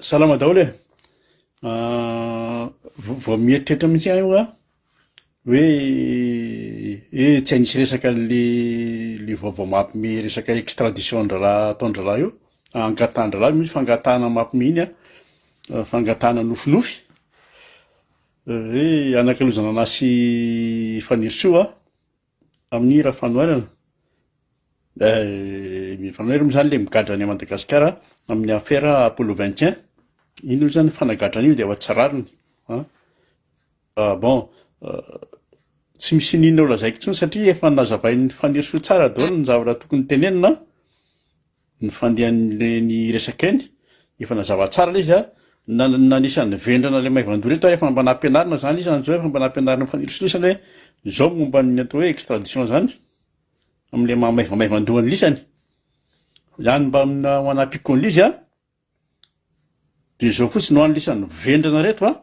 Salama daholo e! Vao mieritreritra mihitsy aho io an, hoe eh tsy hanisy resaka an'le le vaovao mampime resaka extradition an-draharaha ataon-draharaha io, angatahan-draharaha io misy fangatahana mampime iny an, fangatahana nofinofy, hoe hanakalozana anah sy Fanirisoa amin'ny Rafanoherana. Eh, Rafanoherana moa zany le migadra any Madagasikara amin'ny affaire Apollo 21. Iny aloha zany fanagadrana io dia efa tsy rariny. An. Ah, bon, tsy misy n'inona ho lazaiko intsony satria efa nazavain'ny Fanirisoa tsara daholo ny zavatra tokony tenenina. Ny fandehan'ireny resaka ireny, efa nazava tsara ilay izy a, na na anisan'ny vendrana ilay maivan-doha ireto ary efa mba nampianarina izany izy izao, efa mba nampianarina Fanirisoa lisany hoe izao momba ny atao hoe extradition izany, amin'ilay maha maivamaivan-doha an'lisany, ihany mba amina ho anampiako an'ilay izy a, dia izao fotsiny ho an'lisany vendrana ireto a,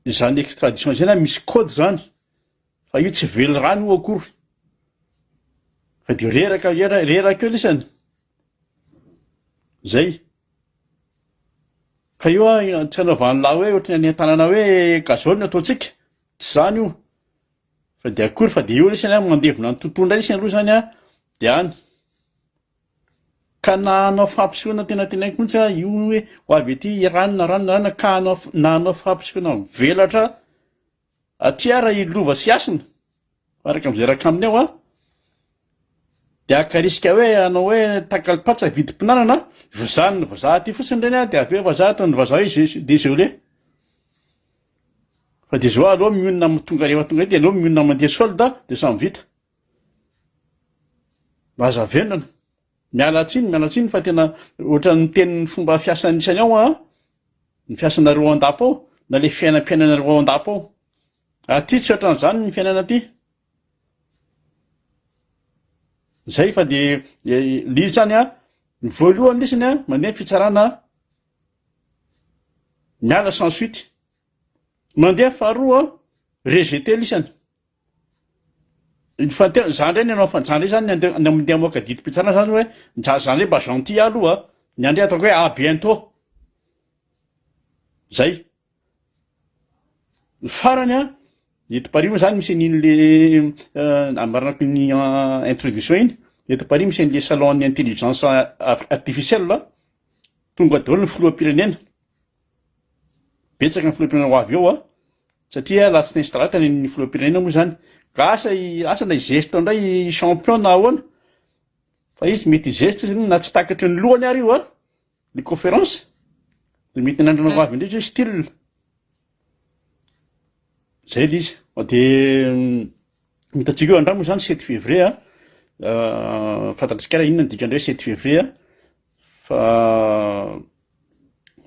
izany extradition izany a misy code izany, Fa io tsy velirano io akory fa de reraka reraka eo lisany zay ka io a tsy anaovan'ny lahy hoe ohatry ny any an-tanana hoe gazon no ataontsika tsy zany io fa de akory fa de eo lisany a mandevona ny tontolo ndray lisany aloha zany a de any ka na hanao fampisehoana tena tenaiko mihitsy a io hoe ho avy aty ranona ranona ranona ka hanao na hanao fampisehoana mivelatra Aty ara i Lova sy Hasina, araka amin'izay rakaminy ao an, dia haka risque hoe hanao hoe takalopatsa vidim-pinanana, vazaha vazaha aty fotsiny ireny an, dia avy eo vazaha ataon'ny vazaha hoe je suis désolé. Fa dia zao aleo mionona amin'ny tonga rehefa tonga eto dia aleo mionona mandeha solde dia samy vita. Mba aza avendrana. Miala tsiny, miala tsiny fa tena ohatran'ny miteny ny fomba fiasan'ny isany ao an, ny fiasanareo ao an-dapa ao, na le fiainam-piainanareo ao an-dapa ao. Aty tsy ohatran'izany ny fiainana aty. Zay fa de le izy zany an, ny voalohany lisany an, mandeha ny fitsarana miala sans suite. Mandeha faharoa rejeté lisany. Ny fahatelo, za ndray ny hanao fa za ndray zany ny andeha ny andeha hamoaka didim-pitsarana zany hoe za za ndray mba gentil aloha a, ny andray ataoko hoe à bientôt, zay. Ny farany a, eto Paris moa zany misy an'iny le ambaranako ny introduction iny, eto Paris misy an'le salon an'ny intelligence artificielle, tonga daholo ny filoham-pirenena, betsaka ny filoham-pirenena ho avy eo a, Satria alatsinainy sy talata ny ny filoham-pirenena moa izany. Ka asa i asa na hi-zeste indray i champion na ahoana. Fa izy mety hi-zeste izy na tsy takatry ny lohany ary io a, ny conférence. Dia mety nanandrana ho avy indray izy hoe style. Zay ilay izy. Fa dia hitantsika eo andramo moa izany sept février a. Fantatr'tsika ary inona ny dikan'ny hoe sept février a. Fa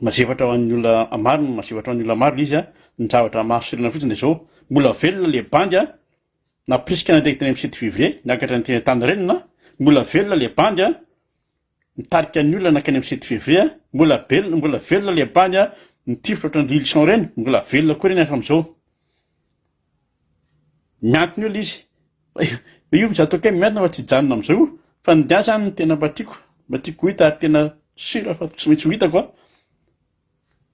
mazefatra ho an'ny olona maro, mazefatra ho an'ny olona maro ilay izy a, ny zavatra mahasorena fotsiny dia izao, mbola velona ilay bandy a, nampirisika anay teny amin'ny sept février, niakatra ny teny Antaninarenina, mbola velona ilay bandy a, nitarika ny olona nankany amin'ny sept février, mbola belona, mbola velona ilay bandy a, nitifitra ohatran'ny Lilison ireny, mbola velona koa ireny hatramin'izao. Miantona eo ilay izy. Io mihitsy ataoko hoe miantona fa tsy hijanona amin'izao io, fa ny ahy zany no tena mba tiako, mba tiako ho hita ary tena sûr fa tsy maintsy ho hitako an,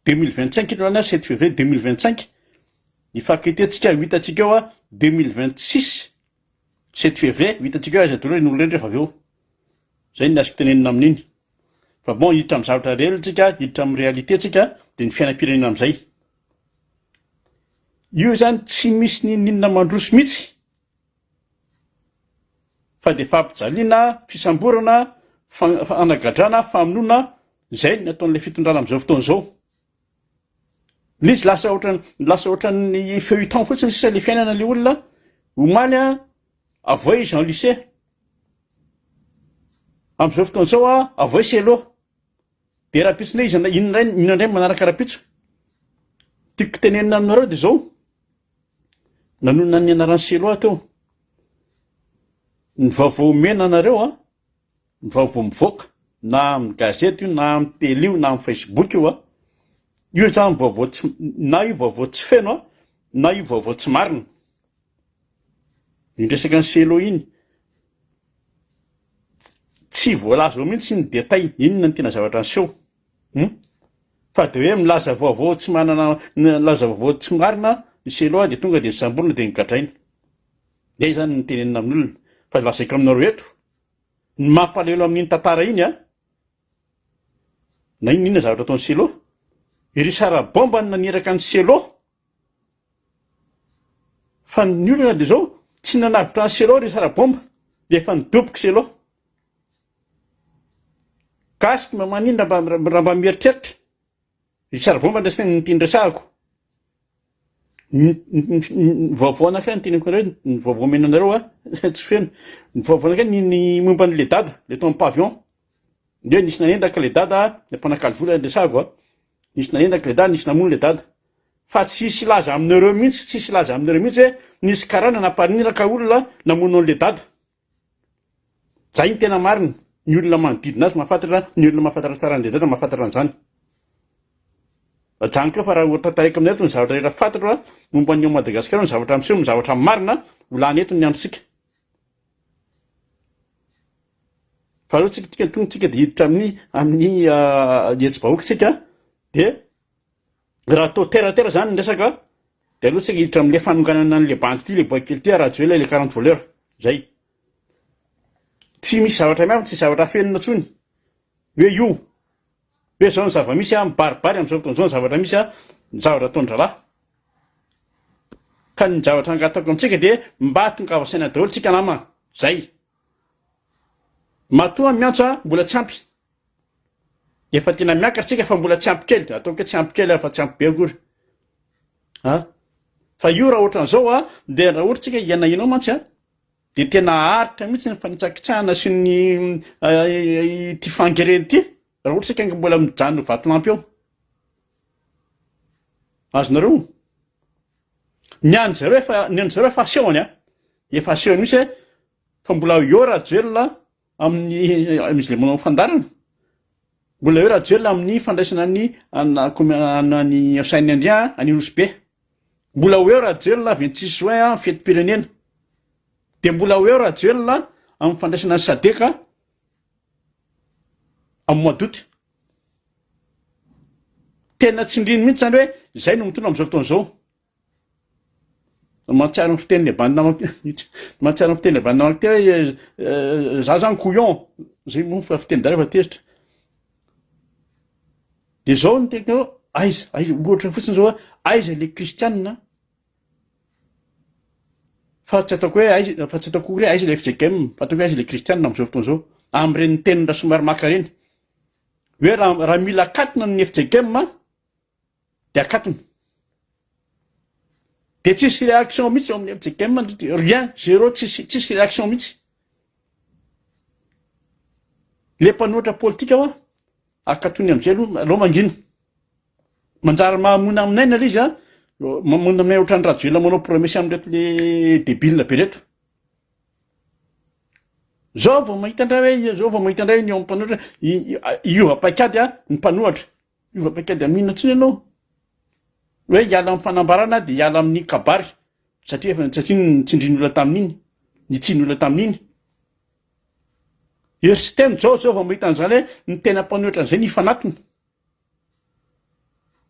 2025 iny zany an, sept février 2025, ny faculté tsika ho hitantsika eo an, 2026 sept février ho hitantsika eo aiza daholo ireny olona ireny rehefa avy eo, zay ny azoko tenenina amin'iny, fa bon hiditra amin'ny zavatra réel tsika, hiditra amin'ny réalité tsika, dia ny fiainam-pirenena amin'izay. Io zany tsy misy n'inon'inona mandroso mihitsy fa dia fampijaliana, fisamborana, fanagadrana, famonoana, izay ny ataon'ilay fitondrana amin'izao fotoana izao. Ilay izy lasa ohatran'ny lasa ohatran'ny feuilleton fotsiny sisa ilay fiainana ilay olona. Omaly an, avoay Jean Lucet. Amin'izao fotoana izao an, avoay Cello. Dia rahampitso indray iza inona indray inona indray manaraka rahampitso? Tiako tenenina aminareo dia izao, nanonona ny anaran'i Silo aho teo. Ny vaovao omena anareo an, ny vaovao mivoaka na amin'ny gazety io na amin'ny tele io na amin'ny facebook io an, io zany vaovao tsy na io vaovao tsy feno an, na io vaovao tsy marina. Iny resaka an'i Selo iny, tsy voalaza ao mihitsy ny détail, inona ny tena zavatra niseho. Hum. Fa de hoe milaza vaovao tsy manana, milaza vaovao tsy marina i Selo de tonga de samborina de nogadraina. Zay zany no tenenina amin'olona. Fa lazaiko aminareo eto, ny mampalahelo amin'iny tantara iny an, na inona inona zavatra ataon'i Selo, i Richard Bomba no naniraka an'i Selo, fa ny olana de zao, tsy nanavotra an'i Selo Richard Bomba, de efa nidoboka i Selo. Gasy mba maninona raha mba mieritreritra, Richard Bomba ndray no tiany resahako. Ny vaovao anankiray no teneniko anareo, ny vaovao omena anareo a, tsy feno. Ny vaovao anankiray ny ny momba an'le dada, le tao amin'ny pavillon. Hoe nisy nanendaka le dada, le mpanakalo vola no resahako a. Nisy nanendaka le dada, nisy namono le dada. Fa tsy hisy hilaza aminareo mihitsy, tsy hisy hilaza aminareo mihitsy hoe nisy karana nampaniraka olona namono an'le dada. Zay ny tena marina, ny olona manodidina azy mahafantatra, ny olona mahafantatra tsara an'i Dada mahafantatra an'izany. Ajanoko eo fa raha tantaraiko aminareo eto ny zavatra rehetra fantatro a, momba ny ao Madagasikara, ny zavatra miseho, ny zavatra marina, ho lany eto ny androntsika. Fa aleo tsika tika tonga tsika dia hiditra amin'ny amin'ny hetsi-bahoaka tsika dia Raha atao terre à terre zany ny resaka de aleo tsika hiditra amle fanonganana anle bandy ty le boay kely ty Rajoelina le 40 voleur zay. Tsy misy zavatra miafina tsisy zavatra afenina tsony hoe io hoe zao ny zava-misy a mibaribary amzao fotoana zao ny zavatra misy a ny zavatra ataon-dralahy. Ka ny zavatra angatako amintsika de mba tongava saina daholo tsika nama zay. Matoa miantso a mbola tsy ampy. Efa tena miakatra tsika fa mbola tsy ampy kely, ataoko hoe tsy ampy kely fa tsy ampy be akory. A! Fa io raha ohatran'izao a, dia raha ohatra tsika hiaina ao mantsy a, dia tena haharitra mihitsy ny fanitsakitsahana sy ny ity fangerena ity, raha ohatra tsika mbola mijanona ho vatolampy eo. Azonareo? Ny an-dry zareo efa, ny an-dry zareo efa asehony a, efa asehony mihitsy hoe fa mbola eo Rajoelina Amin'ny izy le manao fandaharana, mbola eo Rajoelina amin'ny fandraisana ny any Océan Indien any Nosy Be, mbola ho eo Rajoelina 26 juin amin'ny fetim-pirenena, dia mbola ho eo Rajoelina amin'ny fandraisana ny Sadec amin'ny mois d'août. Tena tsindriny mihitsy zany hoe izay no mitondra amin'izao fotoana izao. Mahatsiaro ny fitenin'ilay bandy namako mahatsiaro ny fitenin'ilay bandy namako teo hoe za zany couillon, zay moa fa fitenin-dRaha efa tezitra. De zao no teniko anao, aiza, aiza, ohatra fotsiny zao hoe aiza le kristianina fa tsy ataoko hoe aiza, fa tsy ataoko hoe aiza le fjkm fa ataoko hoe aiza le kristianina am'zao fotoana zao, am'ireny tenin-dRasoamaromaka ireny, hoe raha raha mila akatona ny fjkm de akatona. De tsisy réaction mihitsy eo amin'ny FJKM, rien, zéro, tsisy tsisy réaction mihitsy. Le mpanohitra politika hoa akatony amizay aloha aleo mangina. Manjary mahamona amin'aina le izy a, mamono aminay ohatran'ny Rajoelina manao promesse amin'ireto le débile be reto. Zao vao mahita indray hoe zao vao mahita indray ny eo amin'ny mpanohitra hiova paikady a ny mpanohatra. Hiova paikady amin'inona intsony ianao? Hoe hiala amin'ny fanambarana dia hiala amin'ny kabary satria efa satria nitsindrin'ny olona tamin'iny, nitsiny olona tamin'iny. Hery sy teny zao zao vao mahita an'izany hoe ny tena mpanohitra an'izay ny hifanatona.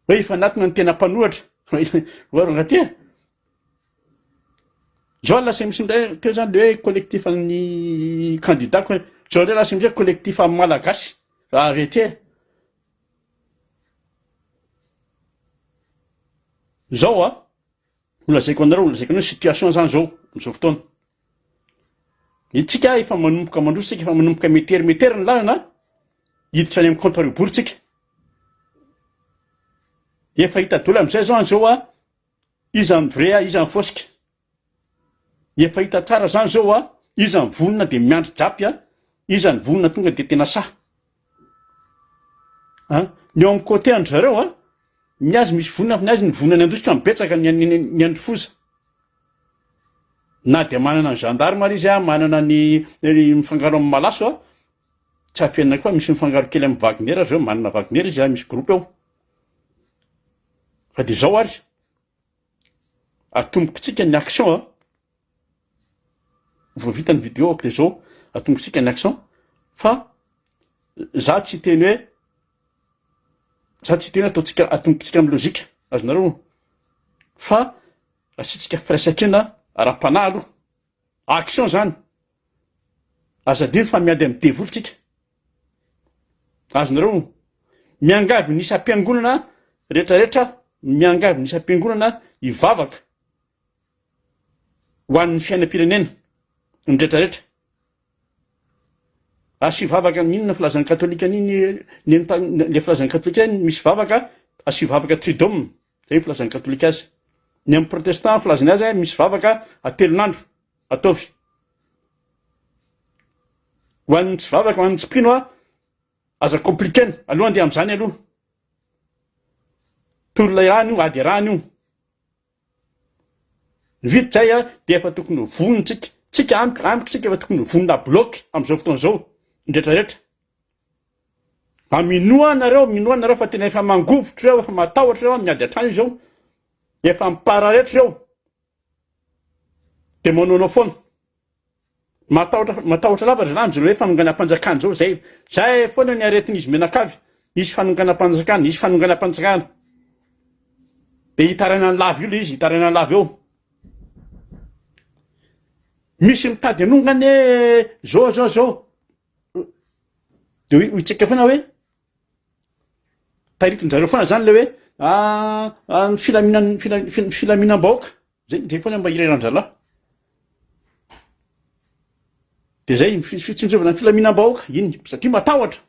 Hoe hifanatona ny tena mpanohitra. Oa rangahy ty e. Zao lasa misy indray teo zany le hoe collectif an'ny candidat ko zao indray lasa misy hoe collectif an'ny malagasy. Arrêtez. Zao a, ho lazaiko anareo, ho lazaiko anareo situation zany zao am'zao fotoana. Itsika efa manomboka mandroso tsika, efa manomboka meterimetery ny lalana, hiditra any amin'ny compte à rebours tsika. Efa hita daholo am'zay zao an'zao a, iza ny vrai a, iza ny fausse-ka. Efa hita tsara zany zao a, iza ny vonona de miandry japy a, iza ny vonona tonga de tena sahy a. Ny eo amin'ny côté an-dry zareo a, ny azy misy vonona fa ny azy ny vonona ny handositra no betsaka ny an'ny ny an'ny foza. Na dia manana ny gendarme ary izy a, manana ny ny mifangaro amin'ny malaso a, tsy afenina koa fa misy mifangaro kely amin'ny Wagner ry zareo, manana Wagner izy a, misy groupe ao. Fa de zao ary. Atombokontsika ny action a! Vao vita ny vidéo ok de zao atombokontsika ny action fa za tsy hiteny hoe. Za tsy hiteny hoe ataontsika atombokintsika amin'ny lojika, azonareo? Fa asiantsika firaisankina ara-panahy aloha. Action zany. Aza adino fa miady amin'ny devoly tsika. Azonareo? Miangavy ny isam-piangonana rehetrarehetra, miangavy ny isam-piangonana hivavaka ho an'ny fiainam-pirenena, ny rehetrarehetra. Asio vavaka inona filazan'ny katolika an'iny ny le filazan'ny katolika iny misy vavaka asio vavaka triduum zay ny filazan'ny katolika azy. Ny amin'ny protestant filazany azy misy vavaka atelon'andro ataovy. Ho an'ny tsy vavaka ho an'ny tsy mpino a aza compliquena aloha andeha amin'izany aloha. Tolona iarahana io ady iarahana io. Ny vita zay a dia efa tokony ho vonona tsika, tsika amiko, amiko tsika efa tokony ho vonona bloc amizao fotoana zao ny rehetra rehetra. Mba minoa nareo, minoa nareo fa tena efa mangovitra reo, efa matahotra reo miady an-trano izy zao, efa mipararetra reo, de manaonao foana. Matahotra matahotra lava ry zalahy amzao hoe fanonganam-panjakana zao zay zay foana ny aretin'izy mianakavy hisy fanonganam-panjakana hisy fanonganam-panjakana de hitarainany lava io le izy hitarainany lava eo misy mitady hanongana e zao zao zao de hoy tsika foana hoe taritin-jareo foana zany le hoe ah, ny filaminan'ny filaminam-bahoaka Zay zay foana mba ireran-drahalahy. Dia zay, ny fitsinjovana ny filaminam-bahoaka, iny, satria matahotra.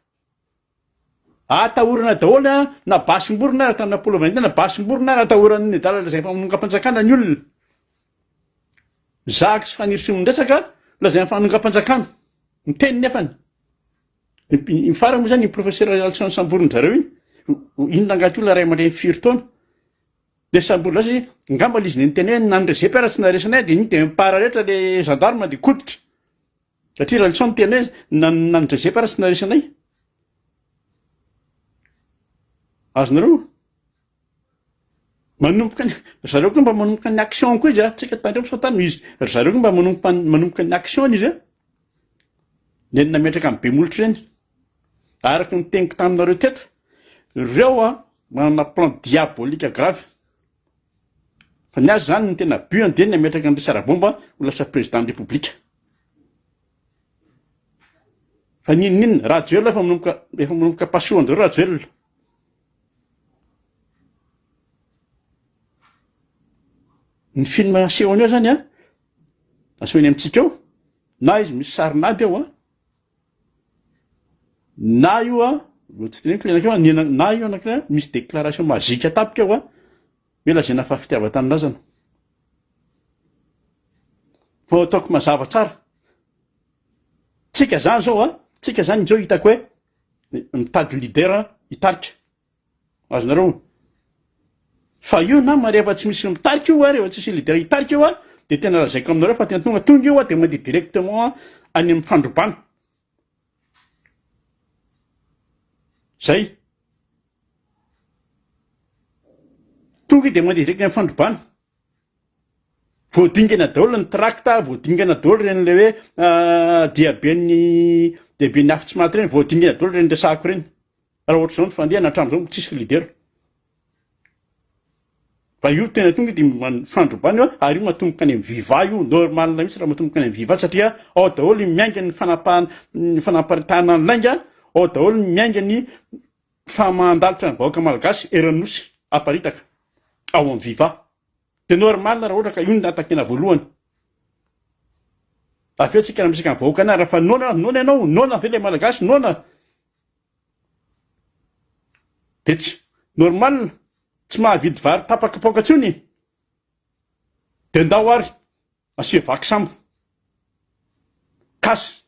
Atahorana daholo an, na basim-borona ara tamin'ny Apollo 21, na basim-borona ara atahoran'ny adala lazaina fa manongam-panjakana ny olona. Zahako sy Fanirisoa miresaka, lazaina fa hanongam-panjakana. Miteny nefany. Ny farany moa zany, iny professeur Ralison samborin-dry zareo iny, inona angaha ty olona ray aman-dreny firy taona? Le sambory lasa izy, ngamba le izy niteny hoe na ny rezepy ara tsy naharesy anay de iny de mipararetra le gendarme de koditra. Satria Ralison niteny hoe na na ny rezepy ara tsy naharesy anay. Azonareo? Manomboka ny, ry zareo koa mba manomboka ny action koa izy a, tsika tandremo sao tany izy, ry zareo koa mba manomboka manomboka ny action izy a. Neny nametraka ny be molotra ireny. Araka ny teniko taminareo teto, ireo a manana plan diabolique grave. Fa ny azy zany ny tena but-ny dia ny hametraka an'i Richard Bomba ho lasa président ny République. Fa n'inon'inona, Rajoelina efa manomboka efa manomboka pasohan-dry Rajoelina. Ny film asehony eo zany a, asehony amintsika eo, na izy misy sarin'ady eo a, Na io a, mbola tsy teneniko le anankiray fa na io anankiray a, misy déclaration magique tapitra eo a, hoe lazaina fa fitiavan-tanindrazana. Fa ataoko mazava tsara, tsika zany zao a, tsika zany zao hitako hoe mitady leader hitarika. Azonareo? Fa io nama rehefa tsy misy mitarika io a, rehefa tsisy leader hitarika io a, de tena lazaiko aminareo fa tena tonga tonga io a de mandeha directement any amin'ny fandrobana. Zay. Tonga io de mandeha direct any amin'ny fandrobana. Voadingana daholo ny tract, voadingana daholo ireny le hoe diaben'ny diaben'ny afo tsy maty ireny, voadingana daholo ireny resahako ireny. Raha ohatr'izao ny fandehana hatramin'izao tsisy leader. Fa io tena tonga dia fandrobana io ary io matomboka any amin'ny viva io, normal mihitsy raha matomboka any amin'ny viva satria ao daholo ny miainga ny fanapahana ny fanaparitahana ny lainga, ao daholo ny miainga ny famahan-dalitra ny vahoaka malagasy eran'ny nosy aparitaka ao amin'ny viva. Dia normal raha ohatra ka io no attaquena voalohany. Avy eo tsika raha miresaka ny vahoaka any ary fa noana, noana ianao, noana ve ilay malagasy, noana. Dia tsy normal, tsy mahavidy vary tapa-kapoaka intsony e! Dia ndao ary asia vaky sambo. Cash.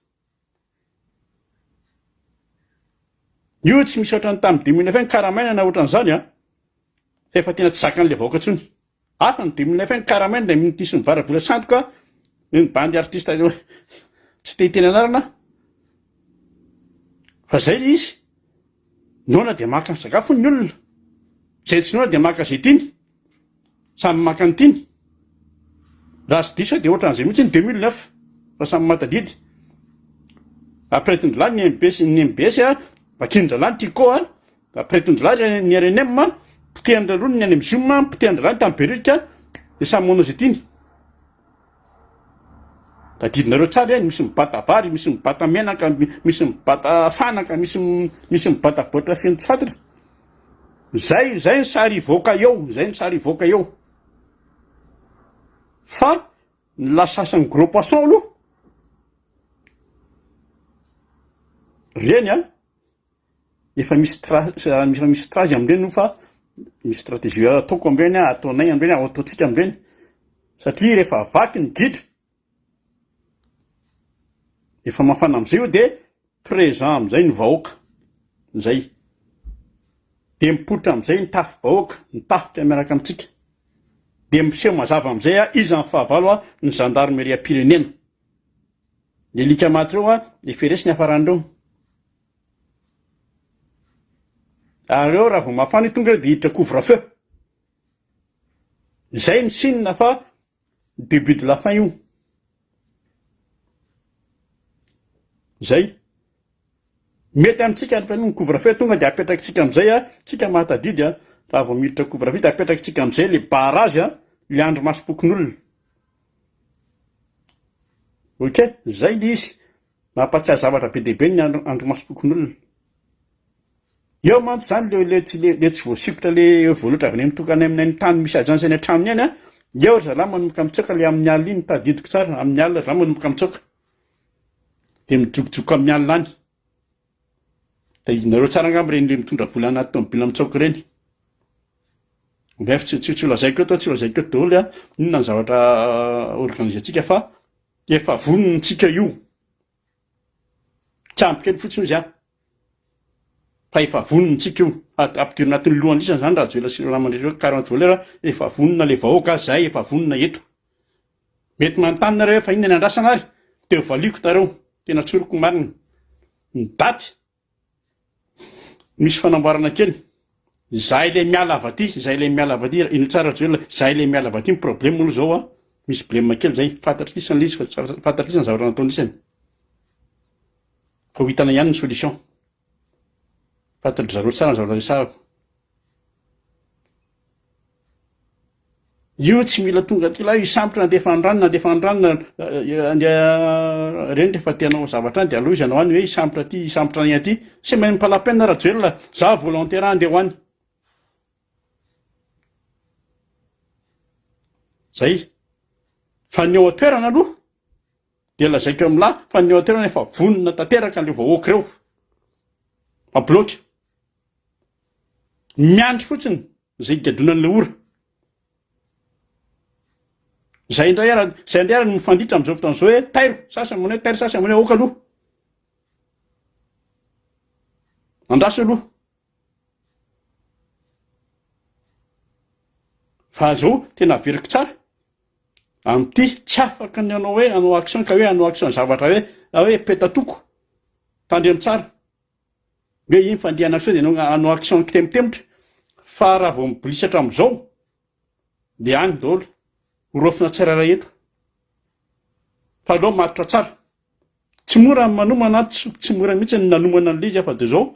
Io tsy misy ohatran'ny tamin'ny 2009 ny karamaina na ohatran'izany an! Fa efa tena tsy zakan'ilay vahoaka intsony. Hafa ny 2009 ny karamaina dia misy mivaravola sandoka ny bandy artiste ireo tsy te hiteny anarana aho. Fa zay le izy. Noana dia maka ny sakafo ny olona. Zay tsy noana dia maka zay tiany. Samy maka ny tiany. Raha tsy diso aho dia ohatran'izay mihitsy ny 2009 fa samy mahatadidy. Ampiretin-dralahy ny MB sy ny MBS a, vakian-dralahy ny Tiko a. Ampiretin-dry ny rnm, potehan-dry zareo ny any amin'ny Zoom, potehan-dry zareo ny tany Beririka, dia samy manao izay tiany. Tadidinareo tsara ihany, misy mibata vary, misy mibata menaka, misy mibata fanaka, misy misy mibata baoritra feno tsy fantatra. Zay zay ny sary hivoaka eo, zay ny sary hivoaka eo. Fa ny lasasan'ny gros poisson aloha, reny an, efa misy trace, efa misy trace amin'ireny aloha fa misy stratégie ataoko amin'ireny, ataonay amin'ireny, ataontsika amin'ireny, satria rehefa vaky ny gidra, efa mafana amin'izay io dia présent amin'izay ny vahoaka, zay, dia mipoitra amin'izay ny tafi-bahoaka, ny tafika miaraka amintsika, dia miseho mazava amin'izay iza ny fahavalo, ny zandarimeriam-pirenena. Ny alika maty reo a, efa resy ny hafaran'ireo. Ary reo raha vao mafana io tonga dia hiditra couvre feu. Zay ny signe fa début de la fin io. Zay. Mety amintsika ary ny couvre feu tonga dia apetrakitsika amizay a, tsika mahatadidy a, raha vao miditra couvre feu dia apetrakitsika amizay le barrage a, le andrimasom-pokonolona. Ok, zay le izy. Mampatsiahy zavatra be dia be ny andrimasom-pokonolona. Eo mantsy zany le le tsy le le tsy voasikotra le voaloatra avy any mitokana any amin'ny tany misy agence any an-tranony any a, eo ry zalahy manomboka mitsoaka le amin'ny alina iny, tadidiko tsara, amin'ny alina ry zalahy manomboka mitsoaka. Dia mijokojoka amin'ny alina any. Tadidinareo tsara angamba ireny le mitondra vola anaty tomobile mitsoaka ireny. Bref, tsy tsy tsy ho lazaiko eto, tsy ho lazaiko eto daholo a, inona ny zavatra organiser-tsika fa efa vonona tsika io. Tsy ampy kely fotsiny izy a. Fa efa vonona tsika io. Ampidirina anatin'ny lohan'ny isany zany Rajoelina sy ireo namany ireo 40 voleurs, efa vonona le vahoaka, zay efa vonona eto. Mety manontany nareo hoe fa inona ny andrasana ary? Dia ho valiako nareo, tena tsoriko ny marina. Ny daty, misy fanamboarana kely. Izahay ilay miala avy aty, izahay ilay miala avy aty, ino tsara Rajoelina, izahay ilay miala avy aty ny problème aloha izao an, misy blème kely izay, fantatr'isany isany ilay izy, fantatr'isany ny zavatra nataon'isany. Fa ho hitanay ihany ny solution. Fantatry zareo tsara ny zavatra resahako. Io tsy mila tonga aty lahy hisambotra andefa an-drano na andefa an-drano na andeha reny rehefa te hanao zavatra any de aleo izy hanao any hoe hisambotra aty hisambotra any aty c'est même pas la peine Rajoelina za volontaire andeha ho any zay fa ny eo an-toerana aloha dia lazaiko amin'lah fa ny eo an-toerana efa vonona tanteraka an'ireo vahoaka ireo fa bloky miandry fotsiny Izay higadonan'ilay ora. Izay indray ara, izay indray ara no mifanditra amin'izao fotoana izao hoe tairo, sasany manao hoe tairo, sasany manao hoe aoka aloha. Andraso aloha. Fa zao tena averiko tsara. Amin'ity tsy afaka ny hanao hoe hanao action ka hoe hanao action zavatra hoe hoe petatoko. Tandremo tsara. Hoe iny fandihana action dia hanao action kitemotemotra fa raha vao mibolisatra amin'izao dia any daholo ho raofina tsirairay eto fa aleo matotra tsara tsy mora ny manomana tsy tsy mora mihitsy ny nanomana an'ilay izy fa dia izao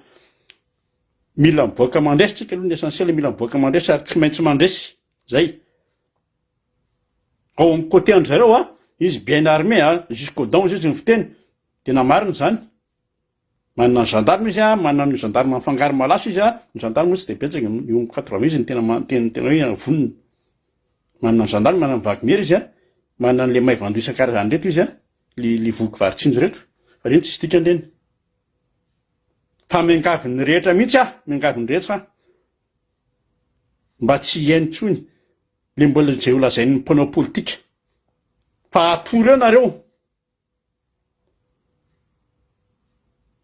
mila mivoaka mandresy tsika aloha ny essentiel mila mivoaka mandresy ary tsy maintsy mandresy zay ao amin'ny côté an-dry zareo a izy bien armé a jusqu'aux dents izy ny fiteny tena marina izany Manana ny gendarme izy a, manana ny gendarme mifangaro malaso izy a, ny gendarme moa tsy dia betsaka, eo amin'ny quatre vingt izy no tena tena tena hoe vonona. Manana ny gendarme, manana ny wagner izy a, manana an'le maivandro isan-karazany reto izy a, le le voky vary tsinjo reto, fa reny tsisy dikany reny. Fa miangavy ny rehetra mihitsy aho, miangavy ny rehetra aho, mba tsy hihaino intsony le mbola izay ho lazain'ny mpanao politika, fa atory eo nareo.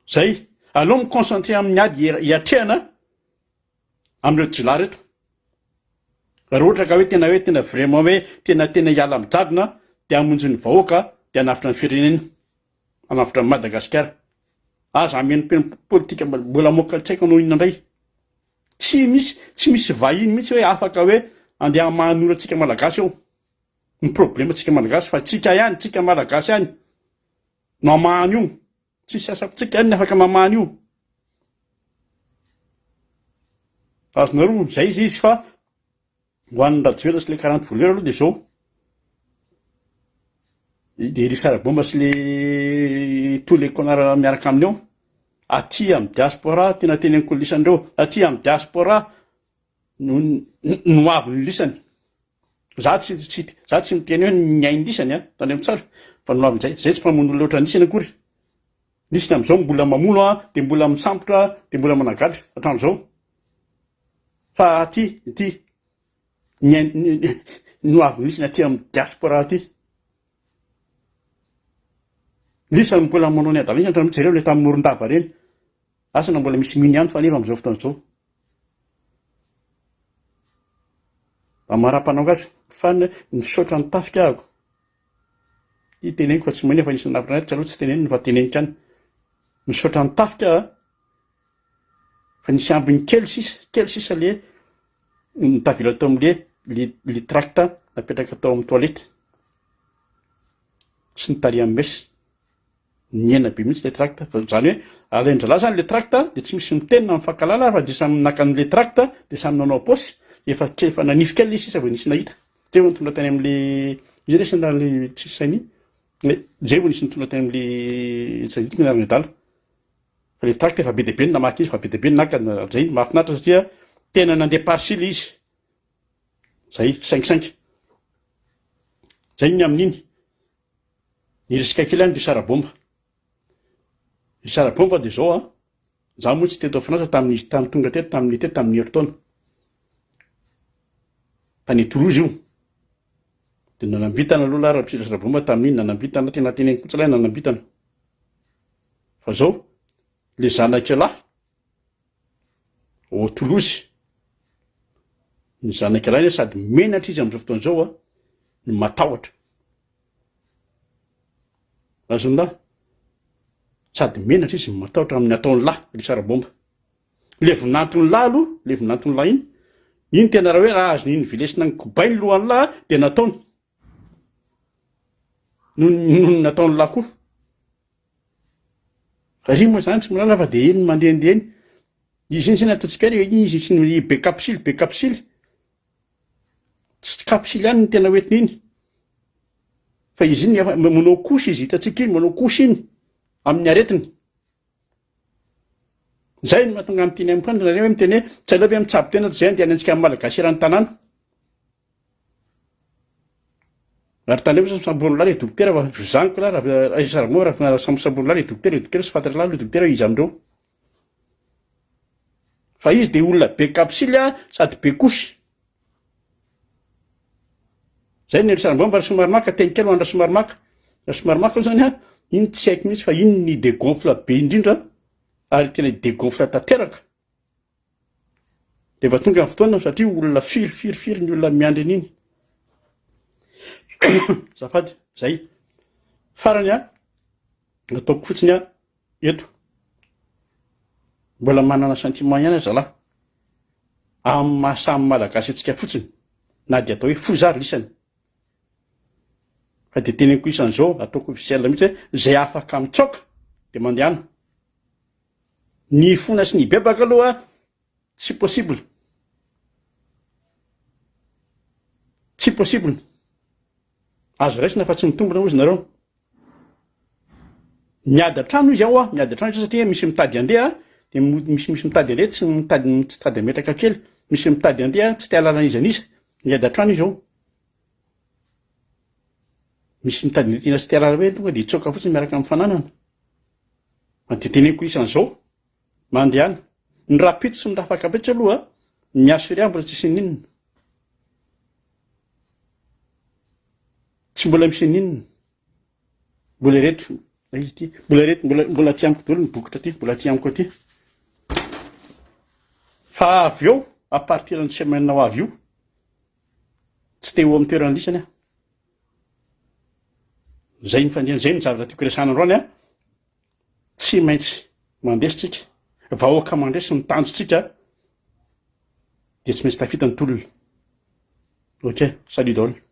Zay. Aleo mi concentrer amin'ny ady hiatrehana amin'ireo jiolahy reto. Raha ohatra ka hoe tena hoe tena vraiment hoe tena tena hiala amin'ny jadona dia hamonjy ny vahoaka dia hanavotra ny firenena, hanavotra an'i Madagasikara. Aza hameno politika mbola hamoaka tsy haiko hanao inona indray. Tsy misy tsy misy vahiny mihitsy hoe afaka hoe andeha hamaha ny olantsika malagasy eo. ny problème tsika malagasy fa tsika ihany tsika malagasy ihany no hamaha an'io tsisy asa tsika ihany ny afaka mamaha an'io. Azonareo, zay izy izy fa ho an'ny Rajoelina sy le 40 voleur aloha de zao. De Richard Bomba sy le tous les connards miaraka aminy ao. Aty amin'ny diaspora, tena teneniko lisany reo, aty amin'ny diaspora no no avy ny lisany. Za tsy tsy za tsy miteny hoe ny ain'lisany a, tandremo tsara, fa ny hoavin'izay, zay tsy mpamono olona ohatran'lisany akory. Lisany amin'izao mbola mamono a, de mbola misambotra, de mbola managadra hatramin'izao. Fa aty ity ny ain ny hoavin'lisany aty amin'ny diaspora aty. Lisany mbola manao ny adalany hatramin'izao, jereo le tamin'ny Morondava reny. Asa na mbola misy mino ihany fa anefa amin'izao fotoana izao. Amara-panao azy fa misaotra ny tafika ahako. Ity teneniko fa tsy maina fa nisy nahafinaritra aloha tsy tenenina fa teneniko ihany. Misaotra ny tafika aho fa nisy ambiny kely sisa, kely sisa le nitavela tao amin'le le le tract napetraka tao amin'ny toilette sy ny tary amin'ny mesa. Nihena be mihitsy le tract fa zany hoe alain-dralahy zany le tract de tsy misy miteny na mifankahalala fa de samy naka an'le tract de samy nanao paosy, efa kely efa nanify kely le izy sisa vao nisy nahita, zay vao nitondra tany am'le iza lesy anaran'le tsisy saina iny? Eh, zay vao nisy nitondra tany am'le tsy tadidiko ny anaran'ny adala fa le tract efa be dia be ny namaky izy fa be dia be ny naka, zay mahafinaritra satria tena nandeha par sile izy, zay cinq cinq, zay ny amin'iny. Niresaka kely any Richard Bomba. Richard Bomba dia izao an, za moa tsy teto Frantsa tamin'izy tany tonga teto tamin'ny teto tamin'ny herintaona. Tany Toulouse io. Dia nanambitana aloha lahy raha Richard Bomba tamin'iny, nanambitana, tena teneniko mihitsy lahy nanambitana. Fa zao, le zanak'ialahy ao Toulouse, ny zanak'ialahy anie sady menatra izy amin'izao fotoana izao an, no matahotra. Azon'ny lahy. Sady menatra izy no matahotra amin'ny ataon'ny lahy, Richard Bomba. Le vinanton'ny lahy aloha, le vinanton'ny lahy iny, iny tena raha hoe raha azony iny vilesina ny kobay ny lohan'ny lahy dia nataony. Noho ny nataon'ny lahy koa. Fa ry moa zany tsy mahalala fa dia eny mandehandeha eny. Izy iny zany ataontsika hoe izy sy ny be kapsily, be kapsily. Tsy kapsily ihany no tena hoentiny iny. Fa izy iny efa manao couche izy hitantsika iny, manao couche iny amin'ny aretiny. Zay no mahatonga ny teny amiko nareo hoe miteny hoe tsy aleo ve mitsabo tena toy izay andeha any antsika amin'ny malagasy eran'ny tanàna. Ary tandremo sao samborin'ny lahy le dokotera fa vizaniko lahy raha aiza moa raha sambosamborin'ny lahy le dokotera, le dokotera tsy fantatr'i lahy le dokotera hoe iza amindreo. Fa izy dia olona be kapsily a, sady be couche. Zay ny Rasoarimba Rasoamaromaka, teny kely ho an-dRasoamaromaka. Rasoamaromaka aloha zany a, iny tsy haiko mihitsy fa iny ny degonfle be indrindra ary tena degonfle tanteraka. Rehefa tonga ny fotoana satria olona firy firy firy ny olona miandry an'iny. Azafady, zay. Farany a, nataoko fotsiny a, eto. Mbola manana sentiment ihany aho zalahy. Amin'ny maha samy Malagasy antsika fotsiny, na dia atao hoe foza ary lisany. Fa dia teneniko isan'izao, ataoko officiel mihitsy hoe izay afaka mitsoaka dia mandehana. Ny hifona sy ny hibebaka aloha tsy possible. Tsy possible. Azo raisina fa tsy mitombina hozy nareo. Miady an-trano izy ao a, miady an-trano izy satria misy mitady handeha dia misy misy mitady handeha tsy mitady tsy tady hametraka kely, misy mitady handeha tsy te hahalala an'iza n'iza, miady an-trano izy ao. Misy mitady handeha tena tsy te hahalala hoe tonga dia hitsoaka fotsiny miaraka amin'ny fananana. Fa dia teneniko isan'izao, mandehana. Ny rahampitso sy ny rahafakampitso aloha, mi-assurer aho mbola tsisy n'inona. Tsy mbola misy n'inona. Mbola ireto, aiza ity? Mbola ireto, mbola mbola aty amiko daholo ny bokotra aty, mbola aty amiko aty. Fa avy eo, à partir ny semaine ho avy io, tsy te ho amin'ny toerana lisany aho. Zay ny fandihana, zay ny zavatra tiako resahana androany a. Tsy maintsy mandresy tsika, vahoaka mandresy ny tanjontsika dia tsy maintsy tafita ny tolona. Ok, salut daholo.